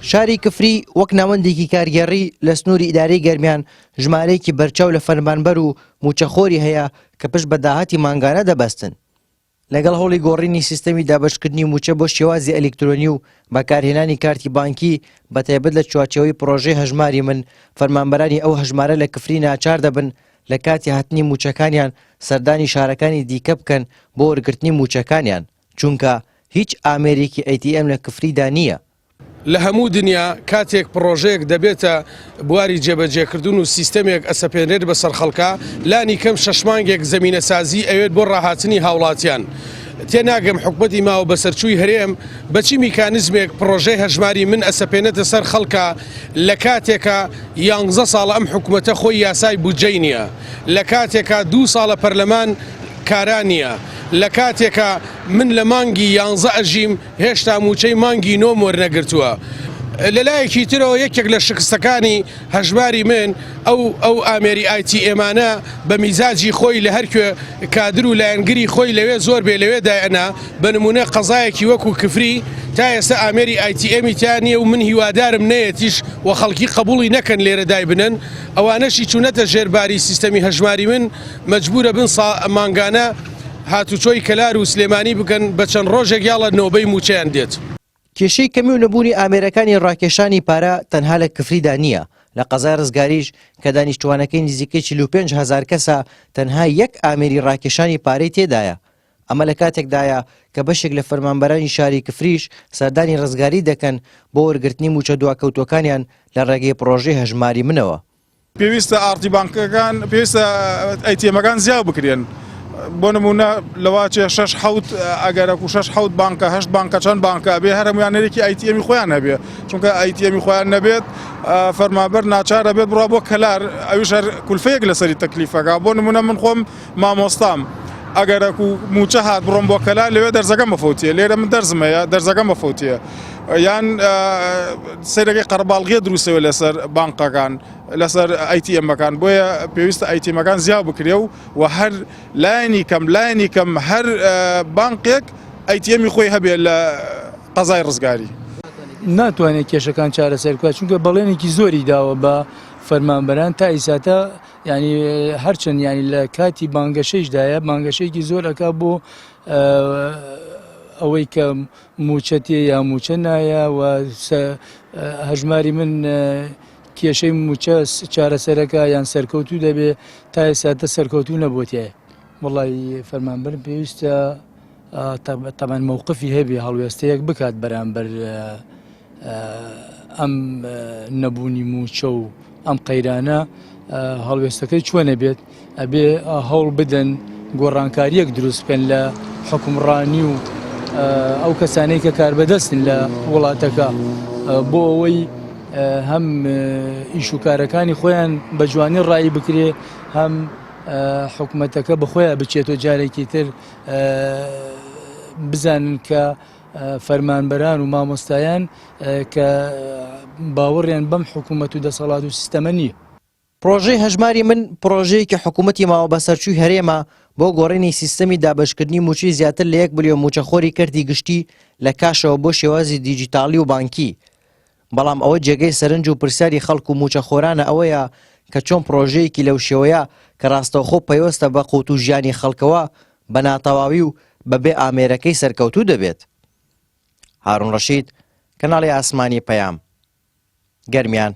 شاری کفری وەک ناوەندێکی کارگێڕی لە سنووری ئیدارەی گەرمیان ژمارەیەکی بەرچاو لە فەرمانبەر و مووچەخۆری هەیە کە پشت بە داهاتی مانگانە دەبەستن. لەگەڵ هەوڵی گۆڕینی سیستەمی دابەشکردنی مووچە بۆ شێوازی ئەلیکترۆنی و بەکارهێنانی کارتی بانکی بەتایبەت لە چوارچێوەی پڕۆژەی هەژماری من، فەرمانبەرانی ئەو هەژمارە لە کفری ناچار دەبن لە کاتی هاتنی مووچەکانیان سەردانی شارەکانی دیکە بکەن بۆ وەرگرتنی مووچەکانیان، چونکە هیچ ئامێرێکی ATM لە کفریدا نییە. لە هەموو دنیا کاتێک پڕۆژەیەک دەبێتە بواری جێبەجێکردن و سیستەمێک ئەسەپێنرێت بەسەر خەڵکا، لانی کەم شەش مانگێک زەمینەسازی ئەوێت بۆ ڕاهاتنی هاوڵاتیان. تێناگەم حکومەتی ماوە بەسەرچووی هەرێم بە چی میکانیزمێک پڕۆژەی هەژماری من ئەسەپێنێتە سەر خەڵکا لە کاتێکا یانزە ساڵە ئەم حکومەتە خۆی یاسای بودجەی نییە، لە کاتێکا دوو ساڵە پەرلەمان کارا نییە، لە کاتێکا من لە مانگی یانزە ئەژیم هێشتا مووچەی مانگی نۆم وەرنەگرتووە. لەلایەکی ترەوە یەکێک لە شکستەکانی هەژماری من ئەو ئەو ئامێری ئای تی ئێمانە بە میزاجی خۆی لە هەرکوێ کادر و لایەنگری خۆی لەوێ زۆر بێ لەوێ دایئەنا بە نموونە قەزایەکی وەکو کفری تا ئێستا ئامێری ئای تی ئێمی تیا نییە و من هیوادارم نەیەتیش و خەڵکی قەبوڵی نەکەن لێرە دایبنەن ئەوانەشی چوونەتە ژێر باری سیستەمی هەژماری من مەجبورە بن سا مانگانە هاتوچۆی کەلار و سلێمانی بکەن بە چەند ڕۆژێک یاڵە نۆبەی مووچەیان دێت. کێشەی کەمی و نەبوونی ئامێرەکانی ڕاکێشانی پارە تەنها لە کفریدا نییە، لە قەزای ڕزگاریش کە دانیشتووانەکەی نزیکەی 45 هەزار کەسە تەنها یەک ئامێری ڕاکێشانی پارەی تێدایە. ئەمە لە کاتێکدایە کە بەشێک لە فەرمانبەرانی شاری کفریش سەردانی ڕزگاری دەکەن بۆ وەرگرتنی مووچە دواکەوتووەکانیان لە ڕێگەی پڕۆژەی هەژماری منەوە. پێویستە ئاڕتی بانکەکان پێویستە ئەیتیەمەکان زیاد بکرێن بۆ نمونە لەواچێ شش حوت ئەگەرەکو شش حوت بانکە هەشت بانکە چەند بانکە بێ هەر هەمویان نەرێکی ئایتیەمی خۆیان هەبێ چونکە ئایتیەمی خۆیان نەبێت فەرمابەر ناچارە بێت بڕا بۆ کەلار ئەویش هەر کولفەیەک لەسەری تەکلیفەکە بۆ نمونە من خۆم مامۆستام ئەگەرەکو موچە هات بڕۆم بۆ کەلار لەوێ دەرزەکەم بەفەوتیە لێرە من دەرزم هەیە دەرزەکەم بەفەوتیە یان سەیرەکەی قەرەباڵغیە دروستەوە لەسەر بانقەکان لەسەر ئەیتیەمەکان بۆیە پێویستە ئەیتیمەکان زیاو بکرێ و و هەر لایەنی کەم لایەنی کەم هەر بانقێک ئەیتیەمی خۆی هەبێ لە قەزای ڕزگاری. ناتوانێت کێشەکان چارەسەر بکات چونکە بەڵێنێکی زۆری داوە بە فەرمانبەران تا ئیساتە یانی هەرچەند یانی لە کاتی بانگەشەیشدایە بانگەشەیەکی زۆر ئەکا بۆ ئەوەی کە موچە تێ یا موچە نایە و هەژماری من کێشەی موچە چارەسەرەکە یان سەرکەوتوو دەبێ تا ئێستا سەرکەوتوو نەبووتێ وڵی فەرمانبەر پێویستە تەبەن مەوقفی هەبێ هەڵوێستەیەک بکات بەرامبەر ئەم نەبوونی مووچە و ئەم قەیرانە هەڵوێستەکەی چۆنە بێت ئەبێ هەوڵ بدەن گۆڕانکاریەک دروست بکەن لە حکومڕانی و ئەو کەسانەی کە کاربەدەستن لە وڵاتەکە بۆ ئەوەی هەم ئیش و کارەکانی خۆیان بە جوانی ڕایی بکرێ هەم حکومەتەکە بەخۆیان بچێتەوە جارێکی تر بزانن کە فەرمانبەران و مامۆستایان کە باوەڕیان بەم حکوومەت و دەسەڵات و سیستەمە نییە. پڕۆژەی هەژماری من پڕۆژەیەکی حکوومەتی ماوەبەسەرچووی هەرێمە بۆ گۆڕینی سیستەمی دابەشکردنی مووچەی زیاتر لە یەک ملیۆن مووچەخۆری کەرتی گشتی لە کاشەوە بۆ شێوازی دیجیتاڵی و بانکی بەڵام ئەوە جێگەی سەرنج و پرسیاری خەڵک و مووچەخۆرانە ئەوەیە کە چۆن پڕۆژەیەکی لەو شێوەیە کە ڕاستەوخۆ پەیوەستە بە قوت و ژیانی خەڵکەوە بە ناتەواوی و بەبێ ئامێرەکەی سەرکەوتوو دەبێت. هارون ڕەشید، کەناڵی ئاسمانی پەیام، گەرمیان.